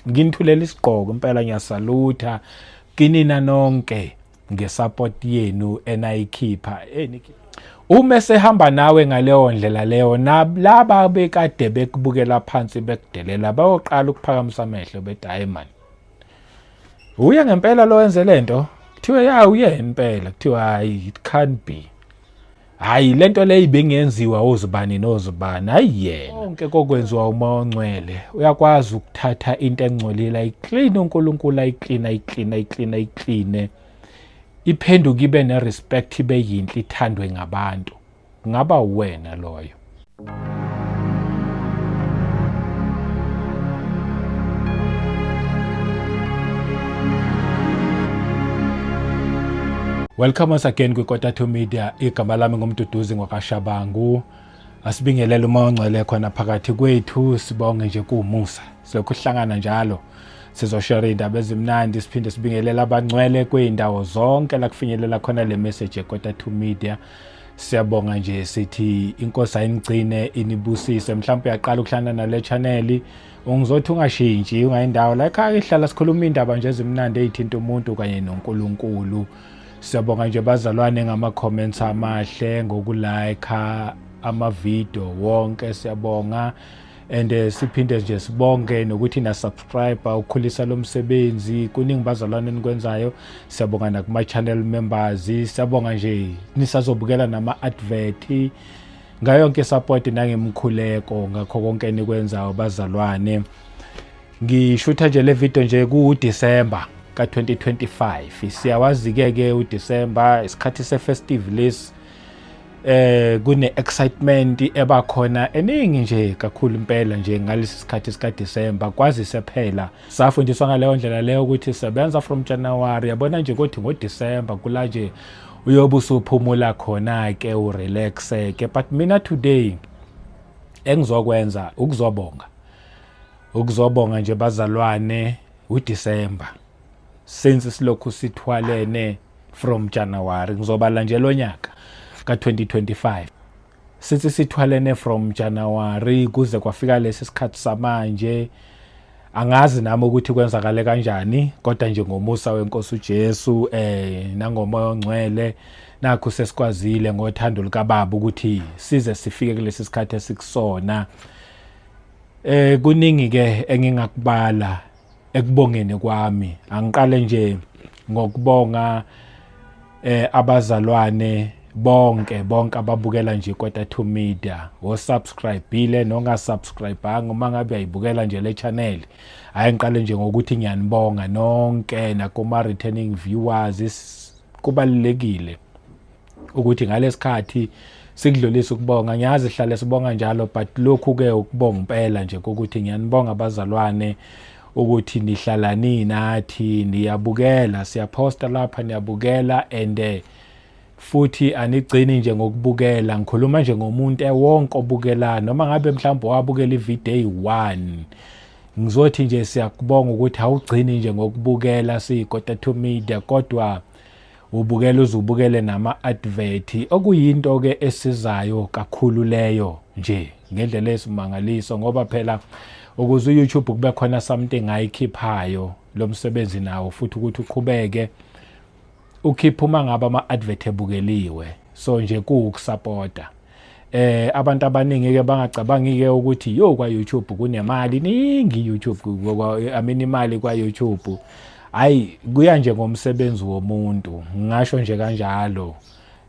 Nginithulela isigqoko impela, ngiyasalutha kinina nonke ngesupport yenu enayikhipha. Uma esehamba nawe ngaleyo ndlela leyo, nalaba bekade bekubukela phansi bekudelela bayoqala ukuphakamisa amehlo bethi hayi man, uye ngempela lo wenze lento. Kuthiwe ya, uye impela. Kuthiwa hayi, it can't be, hayi lento leyo ibingenziwa ozibani nozibani, hayi yena. Konke kokwenziwa uMoya oNgcwele. Uyakwazi ukuthatha into engcolile ayiclean, uNkulunkulu ayiclean, ayiclean, ayiclean, ayiclean, iphenduke ibe ne-respect, ibe yinhle, ithandwe ngabantu. Kungaba uwena loyo. Welcome once again kwiKota 2 Media. Igama lami nguMduduzi ngwakaShabangu. Asibingelele uMoya oNgcwele khona phakathi kwethu, sibonge nje kuwumusa. Silokhu sihlangana njalo. Sizoshare indaba ezimnandi, siphinde sibingelele abangcwele kwey'ndawo zonke la kufinyelela khona le message yeKota 2 Media. Siyabonga nje, sithi inkosi ayinigcine, inibusise. Mhlawumbe uyaqala ukuhlangana nale channel, ungizothi ungashintshi, ungayindawo la ekhaya, ihlala sikhuluma indaba nje ezimnandi ezithinta umuntu kanye noNkulunkulu. Siyabonga nje bazalwane ngama comments amahle, ngokulike ama video wonke, siyabonga. And siphinde nje sibonge nokuthi na subscribe ukukhulisa lo msebenzi. Kuningi bazalwane enikwenzayo, siyabonga nakuma channel members, siyabonga nje nisazobukela nama advert, ngayo yonke support nangemkhuleko ngakho konke enikwenzayo bazalwane. Ngishutha nje le video nje ku December ka 2025. Siyawazi ke ke uDecember isikhathi se festive lesi, kune excitement ebakhona eningi nje kakhulu impela nje ngalesi sikhathi sika December, kwazise phela safundiswa ngaleyo ndlela leyo ukuthi sebenza from January, yabona nje, kodwa ngoDecember kula nje uyobe usuphumula khona ke, urelax ke. But mina today engizokwenza ukuzobonga, ukuzobonga nje bazalwane uDecember, since silokhu sithwalene from January. Ngizobala nje lo nyaka ka-2025, sithi sithwalene from January kuze kwafika lesi sikhathi samanje. Angazi nami ukuthi kwenzakale kanjani, kodwa nje ngomusa wenkosi uJesu nangomoya ongcwele, nakho sesikwazile ngothando likaBaba ukuthi size sifike kulesi sikhathi esikusona. Kuningi ke engingakubala ekubongeni kwami. Angiqale nje ngokubonga abazalwane bonke bonke ababukela nje Kota 2 Media, osubscribeile nongasubscribeanga. Uma ngabe uyayibukela nje le channel, hayi, ngiqale nje ngokuthi ngiyanibonga nonke, nakuma returning viewers. Kubalulekile ukuthi ngalesikhathi sikudlulisa ukubonga. Ngiyazi sihlale sibonga njalo, but lokhu ke ukubonga impela nje ukuthi ngiyanibonga abazalwane ukuthi nihlala ninathi, niyabukela, siyaphosta lapha, niyabukela, and futhi anigcini nje ngokubukela. Ngikhuluma nje ngomuntu ewonke obukela, noma ngabe mhlawumbe wabukela ivideo eyi-1, ngizothi nje siyakubonga ukuthi awugcini nje ngokubukela siyiKota 2 Media, kodwa ubukela uzubukele nama-advert, okuyinto ke esizayo kakhulu leyo nje ngendlela esimangaliso, ngoba phela ukuze uYouTube kube khona something ayikhiphayo lo msebenzi nawo futhi ukuthi uqhubeke ukhipha uma ngabe ama-advert ebukeliwe. So nje kuwukusapota. Abantu abaningi ke bangacabangi ke ukuthi yo, kwa YouTube kunemali iningi. YouTube, I mean, imali kwa YouTube, hayi, kuya nje ngomsebenzi womuntu, ngisho nje kanjalo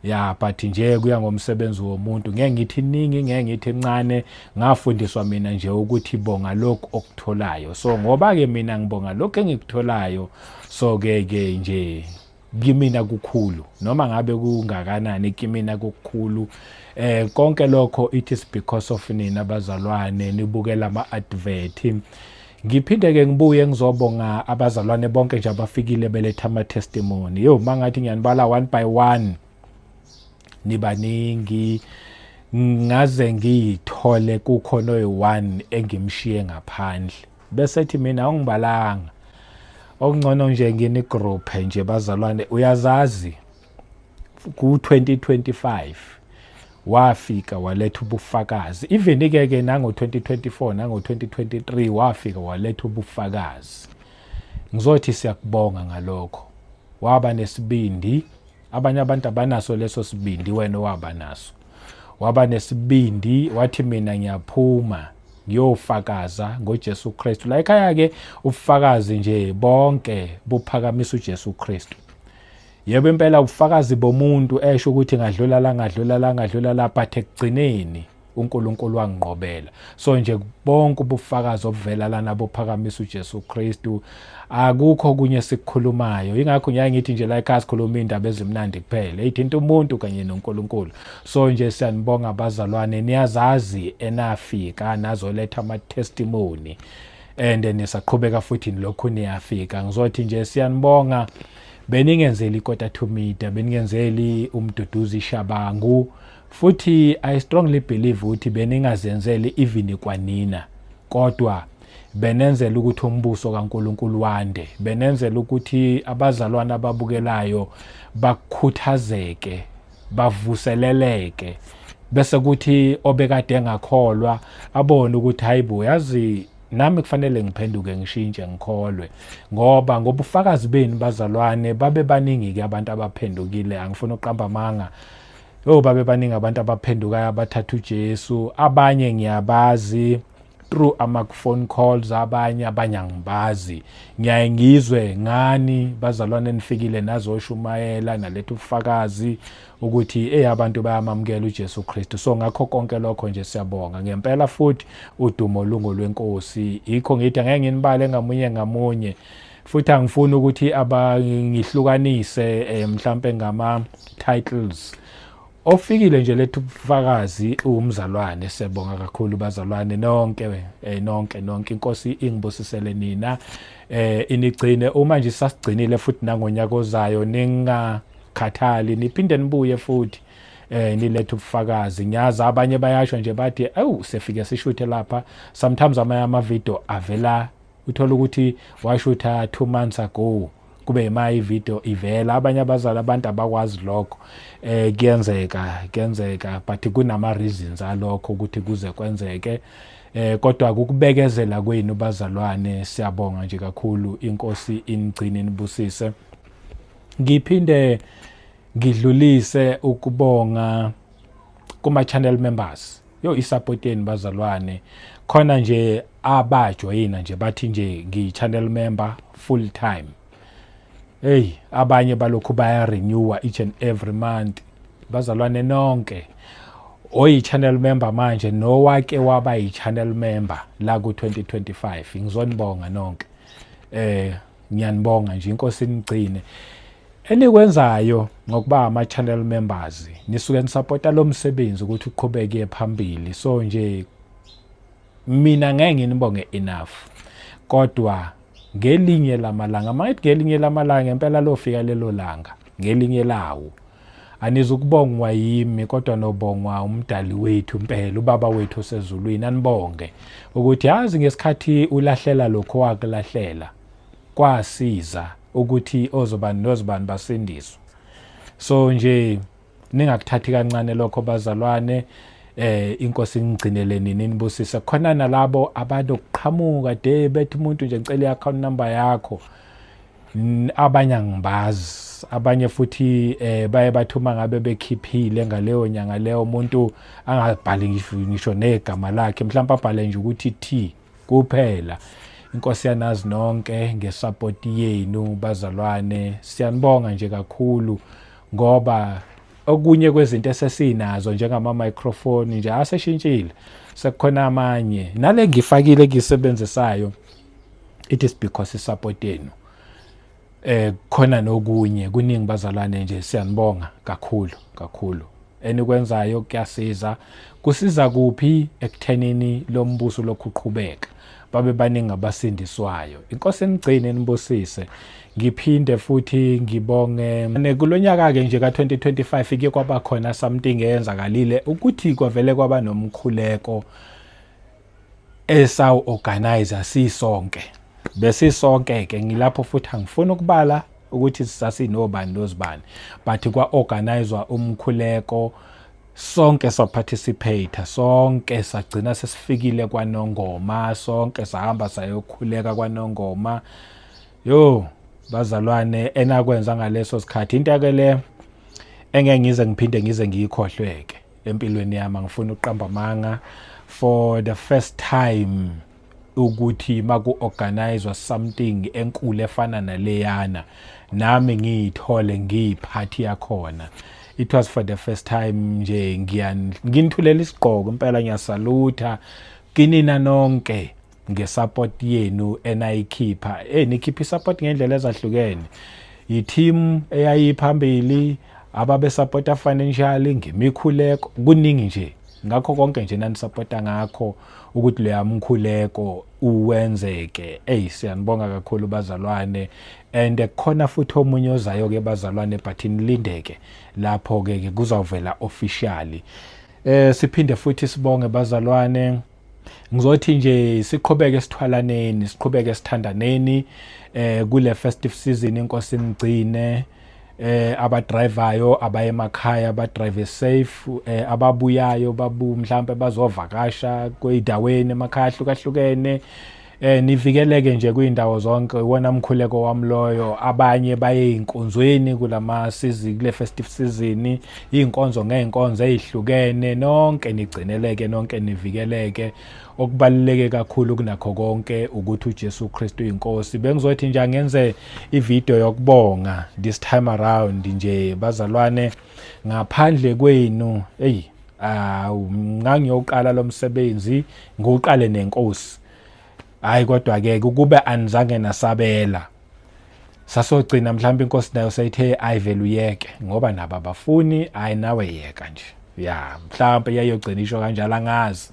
ya, but nje kuya ngomsebenzi womuntu. Ngeke ngithi iningi, ngeke ngithi incane. Ngafundiswa mina nje ukuthi bonga lokhu okutholayo, so ngoba ke mina ngibonga lokhu engikutholayo, so ke ke nje kimina kukhulu, noma ngabe kungakanani, kimina kukhulu. Konke lokho it is because of nina abazalwane nibukela ama advert. Ngiphinde ke ngibuye ngizobonga abazalwane bonke nje abafikile beletha ama testimony. Yo, mangathi ngiyanibala one by one, nibaningi, ngaze ngiyithole kukhona oyi-one engimshiye ngaphandle, bese ethi mina awungibalanga. Okungcono nje ngini-group nje bazalwane. Uyazazi ku-2025. Wafika waletha ubufakazi, even ke ke nango 2024 nango 2023 wafika waletha ubufakazi. Ngizothi siyakubonga ngalokho. Waba nesibindi, abanye abantu abanaso leso sibindi, wena waba naso. Waba nesibindi wathi mina ngiyaphuma ngiyofakaza ngoJesu Kristu. La ekhaya ke ubufakazi nje bonke buphakamisa uJesu Kristu. Yebo impela ubufakazi bomuntu esho ukuthi ngadlula la, ngadlula la, ngadlula la, but ekugcineni uNkulunkulu wanginqobela. So nje bonke ubufakazi obuvela lana buphakamisa uJesu Kristu. Akukho okunye sikukhulumayo. Ingakho ngiyaye ngithi nje la ekhaya sikhuluma indaba ezimnandi kuphela, eyithinta umuntu kanye noNkulunkulu. So nje siyanibonga abazalwane, niyazazi enafika nazoletha ama testimony and nisaqhubeka futhi nilokhu niyafika. Ngizothi nje siyanibonga. Beningenzeli ikota to media, beningenzeli uMduduzi Shabangu, futhi I strongly believe ukuthi beningazenzeli even kwanina, kodwa benenzela ukuthi umbuso kaNkulunkulu wande, benenzela ukuthi abazalwane ababukelayo bakhuthazeke, bavuseleleke, bese kuthi obekade engakholwa abone ukuthi hayibo, yazi nami kufanele ngiphenduke, ngishintshe, ngikholwe, ngoba ngobufakazi benu bazalwane babe baningi-ke abantu abaphendukile. Angifuni ukuqamba amanga. Yo, babe baningi abantu abaphendukayo, abathatha uJesu. Abanye ngiyabazi through ama-phone calls, abanye angibazi, ngiyaye ngizwe ngani bazalwane nifikile nazoshumayela naletha ubufakazi ukuthi ey abantu bayamamukela uJesu Kristu. So ngakho konke lokho nje siyabonga ngempela, futhi udumo lungo lwenkosi. Yikho ngithi angeke nginibale ngamunye ngamunye, futhi angifuni ukuthi abangihlukanise mhlambe ngama titles. Ofikile nje lethu ubufakazi umzalwane. Siyabonga kakhulu bazalwane nonke, nonke nonke. Inkosi ingibusisele nina, inigcine uma nje sasigcinile futhi nangonyaka ozayo. Ningakhathali, niphinde nibuye futhi nilethe ubufakazi. Ngiyazi abanye bayasho nje bathi awu, sefike sishuthe lapha. Sometimes amanye ama video avela, uthola ukuthi washutha 2 months ago, kube ima ivideo ivela. Abanye abazali, abantu abakwazi lokho. Kuyenzeka, kuyenzeka, but kunama reasons alokho ukuthi kuze kwenzeke. Kodwa ukubekezela kwenu bazalwane, siyabonga nje kakhulu. Inkosi inigcine, nibusise. Ngiphinde ngidlulise ukubonga kuma channel members. Yo, isupport yenu bazalwane. Khona nje abajoyina nje bathi nje ngiyi channel member full time. Hey, abanye balokhu baya renewa each and every month. Bazalwane nonke oyi channel member manje nowake waba yi channel member la ku 2025, ngizonibonga nonke. Ngiyanibonga nje, inkosi inigcine. Enikwenzayo ngokuba ama channel members, nisuke nisupporta lo msebenzi ukuthi uqhubeke phambili. So nje mina ngeke nginibonge enough, kodwa ngelinye lamalanga, mangithi ngelinye lamalanga impela lofika lelo langa, ngelinye lawo anizukubongwa yimi, kodwa nobongwa umdali wethu impela, ubaba wethu osezulwini. Anibonge ukuthi yazi ngesikhathi ulahlela lokho wakulahlela kwasiza ukuthi ozobani nozibani basindiswe. So nje ningakuthathi kancane lokho bazalwane. Inkosi ingigcinele nini, nibusise. Khona nalabo abanokuqhamuka de bethi umuntu nje ngicela i-account number yakho. Abanye angibazi, abanye futhi baye bathuma ngabe bekhiphile ngaleyo nyanga leyo, umuntu angabhali ngisho negama lakhe, mhlawumbe abhale nje ukuthi T kuphela. Inkosi yanazi nonke ngesupport yenu bazalwane. Siyanibonga nje kakhulu, ngoba okunye kwezinto esesinazo njengama microphone nje aseshintshile, sekukhona amanye nale ngifakile ngisebenzisayo. It is because isupport yenu. Khona nokunye kuningi bazalwane. Nje siyanibonga kakhulu kakhulu. Enikwenzayo kuyasiza. Kusiza kuphi? Ekuthenini lo mbuso lokhu uqhubeka, babe baningi abasindiswayo. Inkosi enigcine, nibusise. Ngiphinde futhi ngibonge kulonyaka ke nje ka2025 ke kwaba khona something eyenzakalile ukuthi kwavele kwaba nomkhuleko esawu organizer sisonke, besisonke ke ngilapho, futhi angifuni ukubala ukuthi sasinobani nozibani, but kwa organizwa umkhuleko. Sonke saparticipate, sonke sagcina sesifikile kwaNongoma, sonke sahamba sayokhuleka kwaNongoma. Yo bazalwane, enakwenza ngaleso sikhathi into ke le engeke ngize ngiphinde ngize ngiyikhohlweke empilweni yami. Angifuni ukuqamba amanga, for the first time ukuthi maku-organizwa something enkulu efana naleyana, nami ngiyithole ngiyiphathi yakhona. It was for the first time nje. Nginithulela isigqoko impela, ngiyasalutha kinina nonke ngesupport yenu enayikhipha. Nikhipha isupport ngendlela ezahlukene, i-team eyayiphambili, ababesupporta financially, ngemikhuleko, kuningi nje, ngakho konke nje nanisupporta ngakho ukuthi leya mkhuleko uwenzeke. Ey, siyanibonga kakhulu bazalwane, and khona futhi omunye ozayo ke bazalwane, but nilindeke lapho ke kuzawuvela officially. Siphinde futhi sibonge bazalwane. Ngizothi nje siqhubeke sithwalaneni, siqhubeke sithandaneni kule festive season. Inkosi imgcine. Abadrivayo abaye emakhaya badrive safe, ababuyayo babu mhlambe bazovakasha kwezindaweni emakhaya ahlukahlukene, nivikeleke nje kuyindawo zonke, iwona mkhuleko wami loyo. Abanye baye einkonzweni kulama season, kule festive season, inkonzo ngeenkonzo ezihlukene, nonke nigcineleke, nonke nivikeleke. Okubaluleke kakhulu kunakho konke ukuthi uJesu Kristu uyinkosi. Bengizothi nje angenze ivideo yokubonga this time around nje bazalwane. Ngaphandle kwenu, hey, awu, ngangiyoqala lo msebenzi ngiwuqale nenkosi, hayi, kodwa ke kube anizange nasabela, sasogcina mhlawumbe inkosi nayo seyithe ayivele uyeke ngoba nabo abafuni, hayi, nawe yeka nje ya, mhlawumbe iyayogcina isho kanjalo, angazi.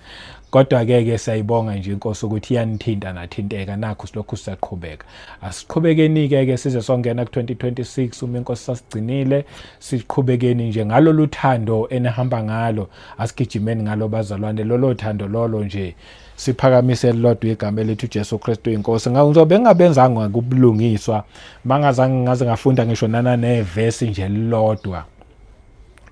Kodwa ke ke siyayibonga nje inkosi ukuthi iyanithinta, nathinteka, nakho silokhu sisaqhubeka. Asiqhubekeni ke ke size songena ku-2026 uma inkosi sasigcinile. Siqhubekeni nje ngalolu thando enihamba ngalo, asigijimeni ngalo bazalwane, lolo thando lolo nje, siphakamise lodwa igama elithi uJesu Kristu inkosi. Ngizobe ngingabenzanga kubulungiswa mangazange ngaze ngafunda ngisho nana nevesi nje lilodwa,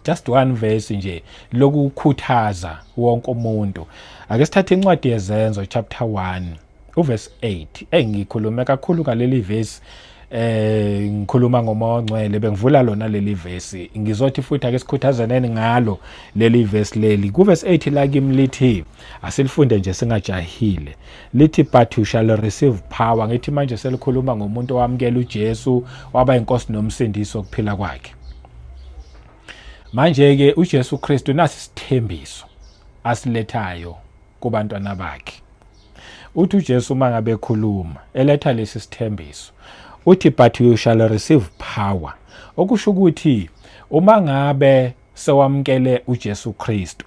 just one verse nje lokukhuthaza wonke umuntu. Ake sithathe incwadi yeZenzo chapter 1 uverse 8. Ngikhulume kakhulu ngaleli verse, ngikhuluma ngomoya ongcwele, bengivula lona leli verse. Ngizothi futhi ake sikhuthazaneni ngalo leli verse leli. Ku verse 8 la kimi lithi, asilifunde nje singajahile, lithi, "But you shall receive power." Ngithi manje selikhuluma ngomuntu owamukela uJesu waba inkosi nomsindisi wokuphila kwakhe. Manje ke uJesu Kristu nasi isithembiso asilethayo kubantwana bakhe. Uthi uJesu uma ngabe ekhuluma eletha lesi sithembiso, uthi, "But you shall receive power," okusho ukuthi uma ngabe sewamkele uJesu Kristu,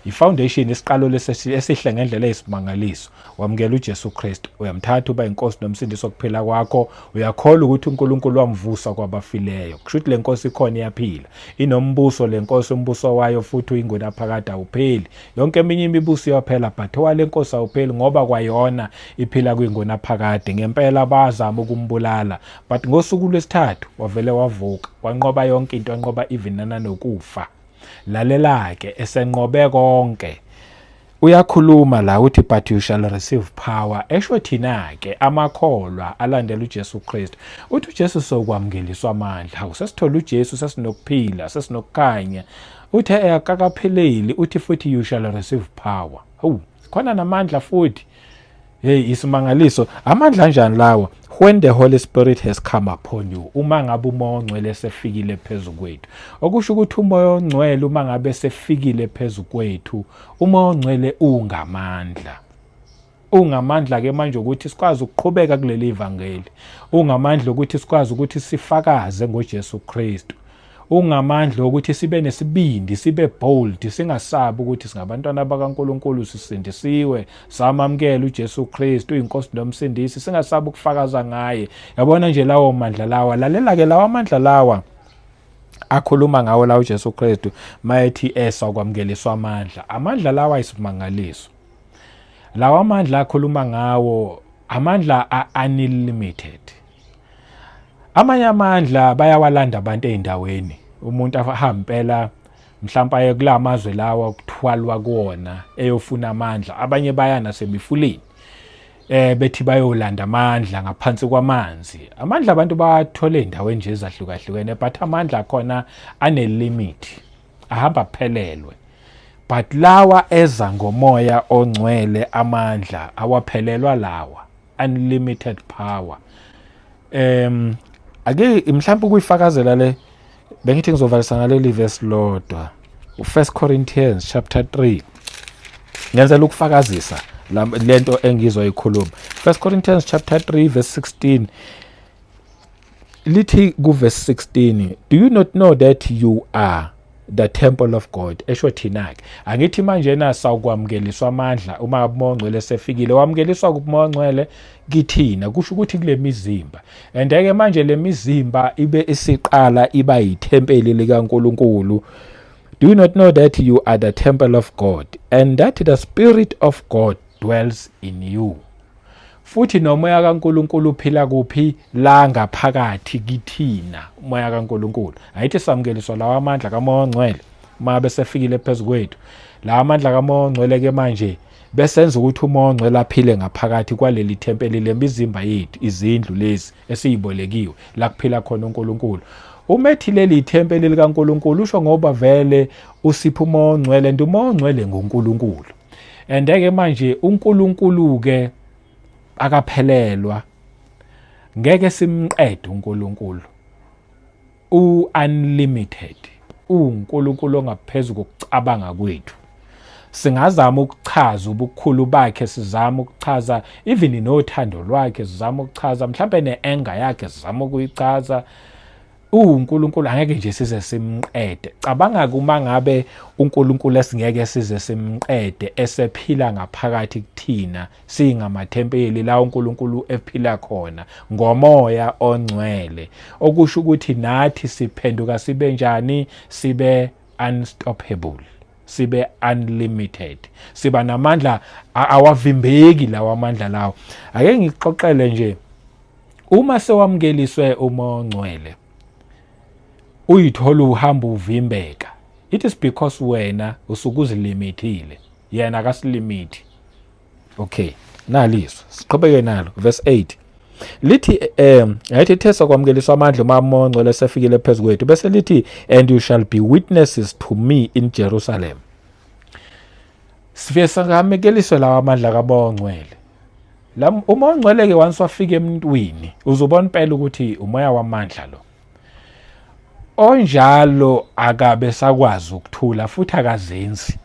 ifoundation, isiqalo lesi esihle ngendlela eyisimangaliso. Wamukela uJesu Kristu, uyamthatha uba inkosi nomsindisi wokuphila kwakho, uyakholwa ukuthi uNkulunkulu wamvusa kwabafileyo, kusho ukuthi le nkosi ikhona, iyaphila, inombuso le nkosi, umbuso wayo futhi uyingunaphakade, awupheli. Yonke eminye imibuso iyaphela, but owale nkosi awupheli ngoba kwayona iphila kwingunaphakade ngempela. Bazama ukumbulala, but ngosuku lwesithathu wavele wavuka, wanqoba yonke into, wanqoba even nanokufa. Lalela-ke, esenqobe konke uyakhuluma la, uthi, "But you shall receive power," esho thina-ke amakholwa alandela uJesu Kristu. Uthi uJesu sokwamukeliswa amandla. Hawu, sesithola uJesu, sesinokuphila, sesinokukhanya. Uthi akakapheleli, uthi futhi, "You shall receive power." Hawu, khona namandla futhi. Hey, isimangaliso! Amandla anjani lawa? "When the Holy Spirit has come upon you," uma ngabe umoya ongcwele sefikile phezu kwethu. Okusho ukuthi umoya ongcwele uma ngabe sefikile phezu kwethu, umoya ongcwele ungamandla, ungamandla ke manje ukuthi sikwazi ukuqhubeka kuleli ivangeli, ungamandla ukuthi sikwazi ukuthi sifakaze ngoJesu Kristu, ungamandla ukuthi sibe nesibindi, sibe bold, singasabi ukuthi singabantwana bakaNkuluNkulu, sisindisiwe, samamukela uJesu Kristu uyinkosi nomsindisi, singasabi ukufakaza ngaye. Yabona nje lawo mandla lawa. Lalela ke, lawa amandla lawa akhuluma ngawo la uJesu Kristu mayethi esa kwamukeliswa amandla, amandla lawa ayisimangaliso. Lawa amandla akhuluma ngawo, amandla a-unlimited. Amanye amandla bayawalanda abantu ey'ndaweni, umuntu ahambe impela. Mhlawumbe aye kula mazwe lawa kuthwalwa kuwona eyofuna amandla. Abanye baya nasemifuleni bethi bayolanda amandla ngaphansi kwamanzi. Amandla abantu bawathole endaweni nje ezahlukahlukene, but amandla akhona ane-limit, ahamba aphelelwe. But lawa eza ngoMoya oNgcwele amandla awaphelelwa lawa, unlimited power. Ake mhlawumbe ukuyifakazela le, bengithi ngizovalisa ngaleli verse lodwa, u1 Corinthians chapter 3, ngenzela ukufakazisa lento engizoyikhuluma. 1 Corinthians chapter 3 verse 16 lithi, ku verse 16, "Do you not know that you are the temple of God?" Esho thina ke, angithi manje na sawukwamukeliswa amandla uma uMoya oNgcwele sefikile. Wamukeliswa kuMoya oNgcwele kithina, kusho ukuthi kule mizimba, and ke manje le mizimba ibe isiqala iba yithempeli likaNkuluNkulu. "Do you not know that you are the temple of God and that the Spirit of God dwells in you?" Futhi nomoya kaNkuluNkulu uphila kuphi? La ngaphakathi kithina, umoya kaNkuluNkulu. Ayithi samukeliswa lawa amandla kaMoya oNgcwele uma besefikile phezu kwethu. La amandla kaMoya oNgcwele ke manje besenza ukuthi uMoya oNgcwele aphile ngaphakathi kwaleli thempeli lemizimba yethu, izindlu lezi esiyibolekiwe la kuphila khona uNkulunkulu. Uma ethi leli ithempeli likaNkulunkulu, usho ngoba vele usipha uMoya oNgcwele, and uMoya oNgcwele nguNkulunkulu. And ke manje uNkulunkulu ke akaphelelwa, ngeke simqede uNkulunkulu, u-unlimited, uNkulunkulu ongaphezulu kokucabanga kwethu. Singazama ukuchaza ubukhulu bakhe, sizama ukuchaza even nothando lwakhe, sizama ukuchaza mhlambe ne-anger yakhe, sizama ukuyichaza. UNkulunkulu angeke nje size simqede. Cabanga kuma ngabe uNkulunkulu esingeke size simqede esephila ngaphakathi kuthina, singamathempeli la uNkulunkulu ephila khona ngoMoya oNgcwele, okusho ukuthi nathi siphenduka sibe njani? Sibe unstoppable, sibe unlimited, siba namandla awavimbeki lawa amandla lawo. Ake ngixoxele nje, uma sewamukeliswe uMoya oNgcwele, uyithola uhamba uvimbeka, it is because wena usuke uzilimithile, yena akasilimithi. Okay, naliso siqhubeke nalo verse 8, lithi yathi ithe sakwamukeliswa amandla uma uMoya oNgcwele sefikile phezu kwethu, bese lithi, "And you shall be witnesses to me in Jerusalem." Sifike sangamukeliswe lawa amandla kaMoya oNgcwele. La uMoya oNgcwele ke, once wafika emntwini, uzobona impela ukuthi umoya wamandla lo. Onjalo akabe sakwazi ukuthula futhi akazenzi.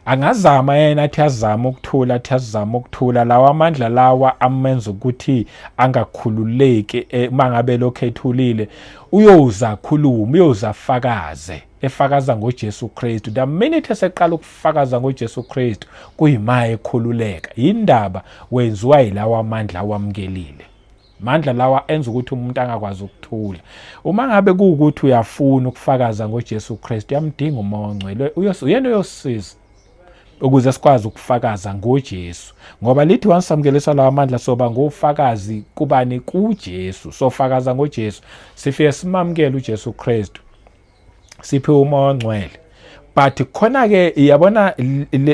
Angazama yena athi azama ukuthula, athi azama ukuthula, lawa amandla lawa amenza ukuthi angakhululeki. Uma ngabe lokho ethulile, uyoza khuluma, uyoza afakaze, efakaza ngoJesu Kristu. The minute eseqala ukufakaza ngoJesu Kristu, kuyima ekhululeka. Indaba wenziwa yilawa amandla awamukelile, mandla lawa enza ukuthi umuntu angakwazi ukuthula. Uma ngabe kuwukuthi uyafuna ukufakaza ngoJesu Kristu, uyamdinga uMoya oNgcwele, uyena uyosisiza ukuze sikwazi ukufakaza ngoJesu, ngoba lithi once samukeliswa lawa amandla, soba ngofakazi kubani? KuJesu. Sofakaza ngoJesu. Sifike simamukele uJesu Kristu, siphiwe uMoya oNgcwele, but khona ke iyabona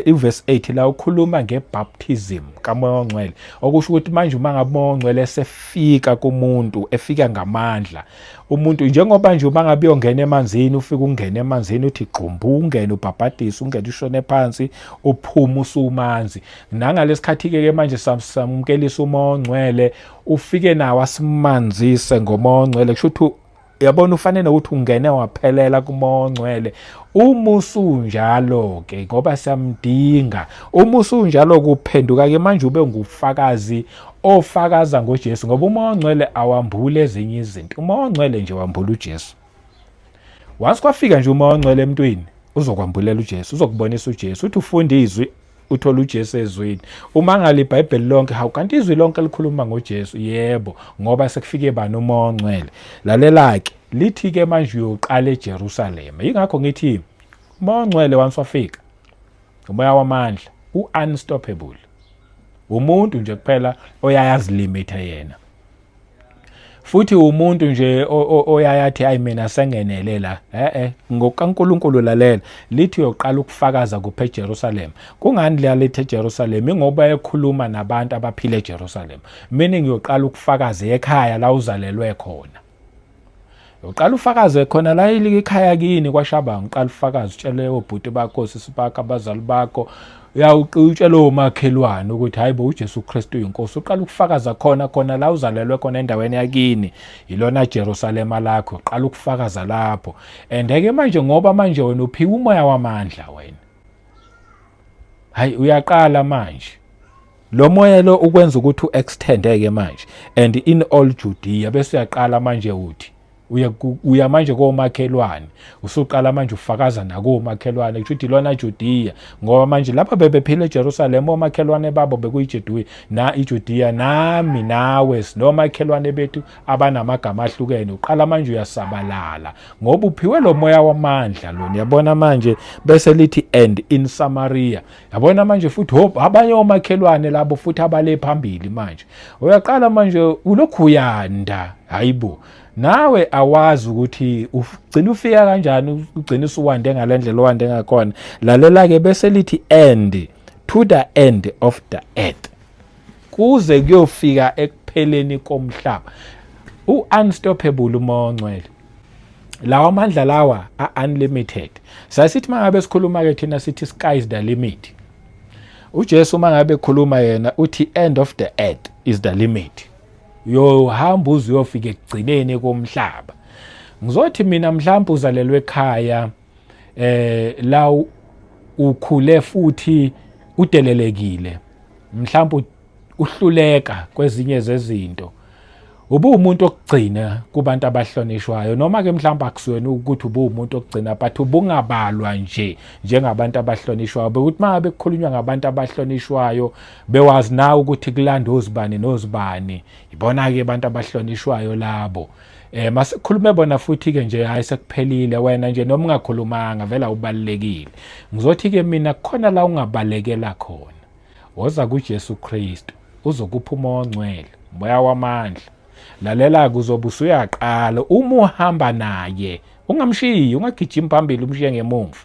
iverse 8 la ukhuluma ngebaptism kaMoya oNgcwele, okusho ukuthi manje uma ngabe uMoya oNgcwele esefika kumuntu, efika ngamandla, umuntu njengoba nje uma ngabe uyongena emanzini, ufike ungene emanzini, uthi gqumbu, ungene, ubhabhadise, ungene, ushone phansi, uphume usumanzi. Nangalesikhathi ke manje samukelisa uMoya oNgcwele, ufike nawo asimanzise ngoMoya oNgcwele. Kusho ukuthi yabona, ufanele nokuthi ungene waphelela kuMoya oNgcwele. Uma usunjalo ke, ngoba siyamdinga, uma usunjalo kuphenduka ke manje ube ngufakazi ofakaza ngoJesu, ngoba uMoya oNgcwele awambule ezinye izinto, uMoya oNgcwele nje wambula uJesu. Once kwafika nje uMoya oNgcwele emntwini, uzokwambulela uJesu, uzokubonisa uJesu. Uthi ufunda izwi, uthola uJesu ezwini. Uma ngale iBhayibheli lonke, hawu, kanti izwi lonke likhuluma ngoJesu? Yebo, ngoba sekufike bani? UMoya oNgcwele. Lalela ke, lithi ke manje uyoqala eJerusalem. Ingakho ngithi uMoya oNgcwele once wafika, umoya wamandla, u-unstoppable. Umuntu nje kuphela oyayazilimita yena. Futhi umuntu nje oyayathi hayi mina sengenele la. Eh eh ngokaNkuluNkulu lalela lithi uyoqala ukufakaza kuphe eJerusalem. Kungani liyalithi eJerusalem? Ingoba ekhuluma nabantu abaphila eJerusalem. Meaning uyoqala ukufakaza ekhaya la uzalelwe khona. Uqala ufakaze khona la ikhaya kini kwaShabangu, uqala ufakaze utshele obhuti bakho, osisi bakho, abazali bakho, uyawutshela omakhelwane ukuthi hayi bo uJesu Kristu uyinkosi. Uqala ukufakaza khona khona la uzalelwe khona endaweni yakini, ilona Jerusalema lakho, uqala ukufakaza lapho. And ke manje ngoba manje wena uphiwe umoya wamandla wena. Hayi uyaqala manje. Lo moya lo ukwenza ukuthi u-extend-ke manje and in all Judea bese uyaqala manje uthi uya uya manje komakhelwane usuqala manje ufakaza nakomakhelwane kusho ukuthi lona Judea ngoba manje lapha bebephila eJerusalem omakhelwane babo bekuyiJudiya na iJudiya nami nawe sinomakhelwane bethu abanamagama ahlukene uqala manje uyasabalala ngoba uphiwe lo moya wamandla lo niyabona manje bese lithi and in Samaria yabona manje futhi hope abanye omakhelwane labo futhi abale phambili manje uyaqala manje ulokhu uyanda hayibo nawe awazi ukuthi ugcina ufika kanjani ugcina usuwande ngalendlela owande ngakhona lalela ke bese lithi end to the end of the earth kuze kuyofika ekupheleni komhlaba u-unstoppable umoya ongcwele lawa amandla lawa a-unlimited sasithi uma ngabe sikhuluma-ke thina sithi sky is the limit uJesu uma ngabe ekhuluma yena uthi end of the earth is the limit uyohamba uze uyofika ekugcineni komhlaba ngizothi mina mhlawumbe uzalelwe ekhaya la ukhule futhi udelelekile mhlawumbe uhluleka kwezinye zezinto ubuwumuntu okugcina kubantu abahlonishwayo noma ke mhlawumbe akusiyona ukuthi ubuwumuntu okugcina but ubungabalwa nje njengabantu abahlonishwayo bekuthi uma ngabe kukhulunywa ngabantu abahlonishwayo bewazi nawe ukuthi kulanda ozibani nozibani ibona-ke abantu abahlonishwayo labo masikhulume bona futhi ke nje hayi sekuphelile wena nje noma ungakhulumanga vela ubalekile ngizothi ke mina kukhona la ungabalekela khona woza kuJesu Kristu uzokupha umoya ongcwele umoya wamandla lalela kuzobe usuyaqala uma uhamba naye ungamshiyi ungagijimi phambili umshiye ngemumva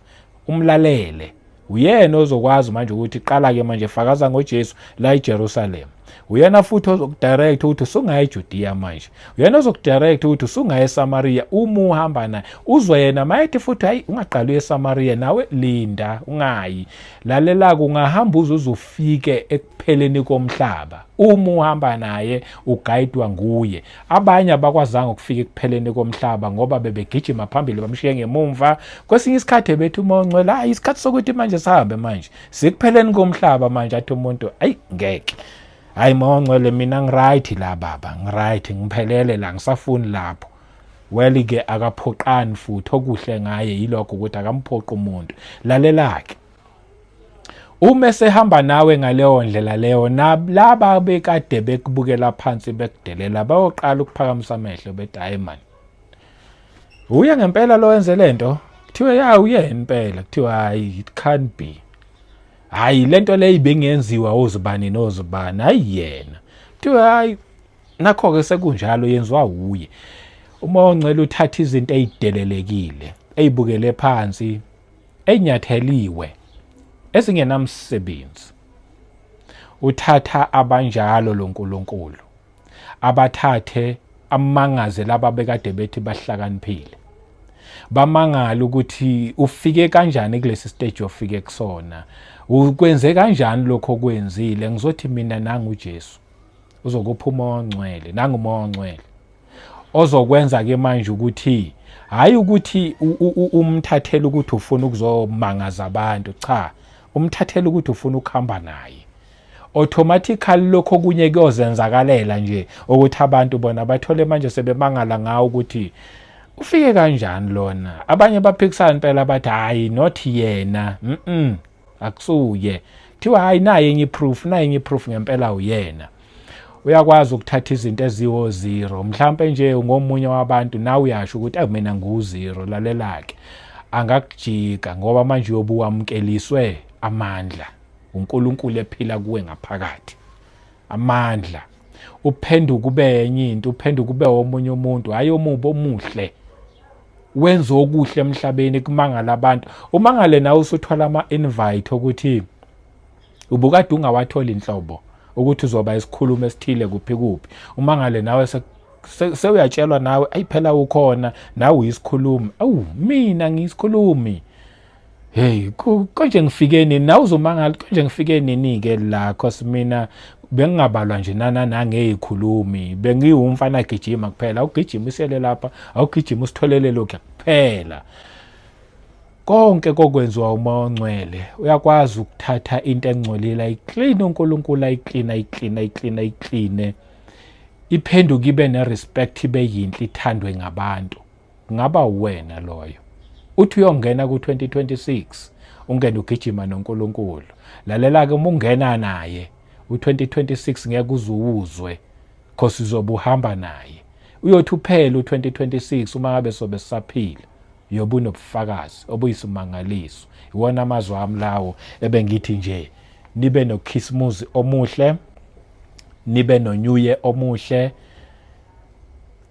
umlalele uyena ozokwazi manje ukuthi qala ke manje fakaza ngoJesu la eJerusalem uyena futhi ozokudirect ukuthi usungaya eJudea manje uyena ozokudirect ukuthi usungaya eSamaria uma uhamba naye uzwe yena mayethi futhi hayi ungaqali uye eSamaria nawe linda ungayi lalela kungahamba uze uzufike ekupheleni komhlaba uma uhamba naye ugayidwa nguye abanye abakwazanga ukufika ekupheleni komhlaba ngoba bebegijima phambili bamshiye ngemumva kwesinye isikhathi bethi uma ongcwele hayi isikhathi sokuthi manje sihambe manje sikupheleni komhlaba manje athi umuntu ayi ngeke hayi mongcwele mina ngiright la baba ngiright ngiphelele la ngisafuni lapho well ke akaphoqani futhi okuhle ngaye yilokho ukuthi akamphoqi umuntu lalela-ke uma esehamba nawe ngaleyo ndlela leyo nalaba bekade bekubukela phansi bekudelela bayoqala ukuphakamisa amehlo bethi hayi man uye ngempela lo wenze lento kuthiwe ya uye impela kuthiwa hayi it can't be hayi lento leyo ibingenziwa ozibani nozibani hayi yena kuthiwe hayi nakho-ke sekunjalo yenziwa wuye uma ongcela uthatha izinto ey'delelekile ey'bukele phansi ey'nyatheliwe ezingenamsebenzi uthatha abanjalo lo nkulunkulu abathathe amangaze laba bekade bethi bahlakaniphile bamangala ukuthi ufike kanjani kulesi stage ofike kusona ukwenze kanjani lokho okwenzile ngizothi mina nangu uJesu uzokupha umoya ongcwele nangu umoya ongcwele ozokwenza ke manje ukuthi hayi ukuthi umthathele ukuthi ufuna ukuzomangaza abantu cha umthathele ukuthi ufuna ukuhamba naye automatically lokho okunye kuyozenzakalela nje ukuthi abantu bona bathole manje sebemangala ngawo ukuthi ufike kanjani lona abanye baphikisana impela bathi hayi not yena akusuye kuthiwa hayi naye enye iproof naye enye iproof ngempela uyena uyakwazi ukuthatha izinto eziwo zero mhlampe nje ungomunye wabantu nawe uyasho ukuthi ayi mina ngu zero lalela-ke angakujika ngoba manje uyobe wamukeliswe amandla uNkulunkulu ephila kuwe ngaphakathi amandla. Uphenduke ube enye into, uphenduke ube omunye umuntu, hhayi omubi, omuhle. Wenza okuhle emhlabeni kumangala abantu. Umangale nawe usuthola ama-invite okuthi ubukade ungawatholi inhlobo ukuthi uzoba isikhulumo esithile kuphi kuphi. Umangale nawe sewuyatshelwa nawe, ayi phela ukhona nawe uyisikhulumi. Awu, mina ngiyisikhulumi. Hey, konje ngifike nini? Nawe uzomangala konje ngifike nini-ke la, cause mina bengingabalwa nje nana nangeyikhulumi, bengiwumfana gijima kuphela, awugijima usele lapha, awugijima usitholele lokhu kuphela. Konke kokwenziwa uMoya oNgcwele. Uyakwazi ukuthatha into engcolile ayikline uNkulunkulu, ayikline, ayikline, ayikline, ayikline, iphenduke ibe ne-respect, ibe yinhle, ithandwe ngabantu. Kungaba uwena loyo. Uthi uyongena ku-2026 ungene ugijima noNkulunkulu. Lalela-ke, uma ungena naye u-2026 ngeke uze uwuzwe, cause uzobe uhamba naye. Uyothi uphele u-2026 uma ngabe sobe sisaphila, uyobe unobufakazi obuyisimangaliso. Iwona amazwi ami lawo ebengithi nje nibe nokhisimuzi omuhle, nibe no-New Year omuhle.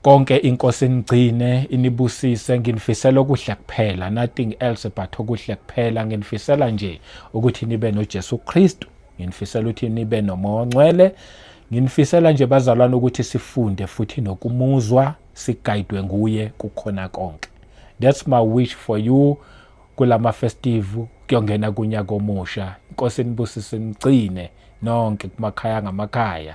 Konke inkosi inigcine, inibusise. Nginifisela okuhle kuphela, nothing else but okuhle kuphela. Nginifisela nje ukuthi nibe noJesu Kristu, nginifisela ukuthi nibe noMoya oNgcwele, nginifisela nje bazalwane ukuthi sifunde futhi nokumuzwa, sigayidwe nguye kukhona konke. That's my wish for you kulama festive kuyongena kunyaka omusha. Inkosi inibusise, nigcine nonke kumakhaya ngamakhaya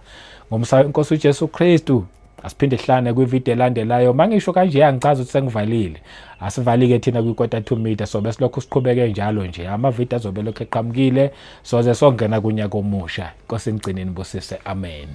ngomsa inkosi uJesu Kristu. Asiphinde sihlane kwivideo elandelayo. Mangisho kanje angichaza ukuthi sengivalile, asivalike thina kwi-quarter to meter, sobe silokhu siqhubeke njalo nje, amavidiyo azobe lokhu eqhamukile soze songena kunyaka omusha. Inkosi inigcine, nibusise. Amen.